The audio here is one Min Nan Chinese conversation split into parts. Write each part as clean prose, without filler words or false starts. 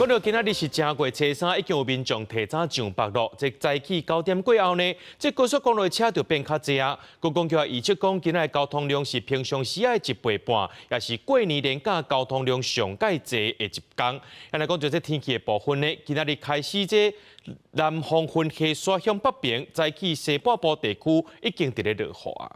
講到今仔日是正月初三，已經有民眾提早上北咯。這早起9點過後呢，這高速公路的車就變較濟啊。觀光局預測講，今仔日交通量是平常時的一倍半，也是過年連假交通量上蓋濟的一天。來講著這天氣的部分呢，今仔日開始這南方雲系徙向北邊，早起西半部地區已經佇咧落雨啊。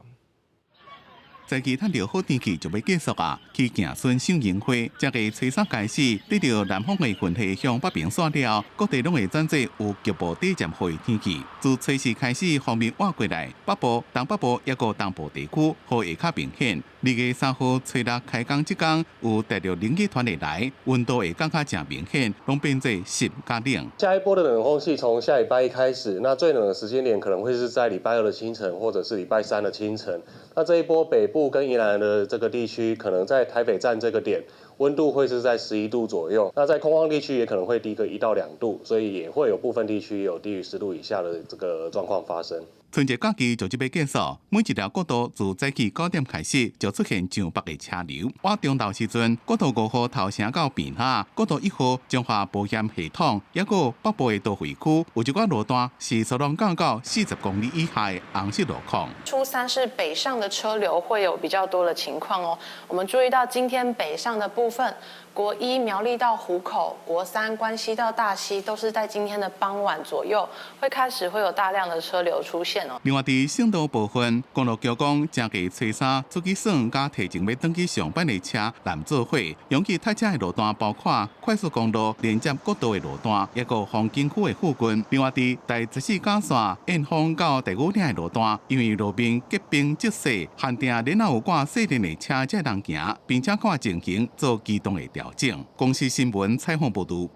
早起趁著好天氣就欲結束啊！去行春賞櫻花，這個初三開始，得著南方的雲系向北邊徙了，各地攏會轉做有局部短暫雨的天氣。自初四開始，鋒面倚過來，北部、東北部抑閣東部地區雨會較明顯。2月3號初六開工這工，有大陸冷氣團會來，溫度會降較誠明顯，攏變做濕佮冷。下一波的冷空氣從下禮拜一開始，那最冷的時間點可能會是在禮拜二的清晨，或者是禮拜三的清晨。那這一波北部跟宜蘭的這個地區，可能在台北站這個點，溫度會是在11度左右。那在空曠地區也可能會低個1到2度，所以也會有部分地區有低於10度以下的這個狀況發生。春節假期就這欲結束，每一條國道自早起9點開始就出現上北的車流。倚中晝時陣，國道5號頭城到平下，國道1號彰化保險系統，抑閣北部的都會區，有一寡路段是速度降到40公里以下的紅色路況。初三是北上的車流會有比較多的情況哦。我們注意到今天北上的部分，國一苗栗到湖口，國三關西到大溪，都是在今天的傍晚左右會開始會有大量的車流出現哦。另外，佇省道部分，公路局講，正月初三出去耍佮提前欲轉去上班的車難做伙，擁擠塞車的路段包括快速公路連接國道的路段，抑閣風景區的附近。另外，佇台十四甲線燕峰到大武嶺的路段，因為路面結冰積雪，限定然後有掛細輪的車才通行，並且看情形做機動的調整。公視新聞採訪報導。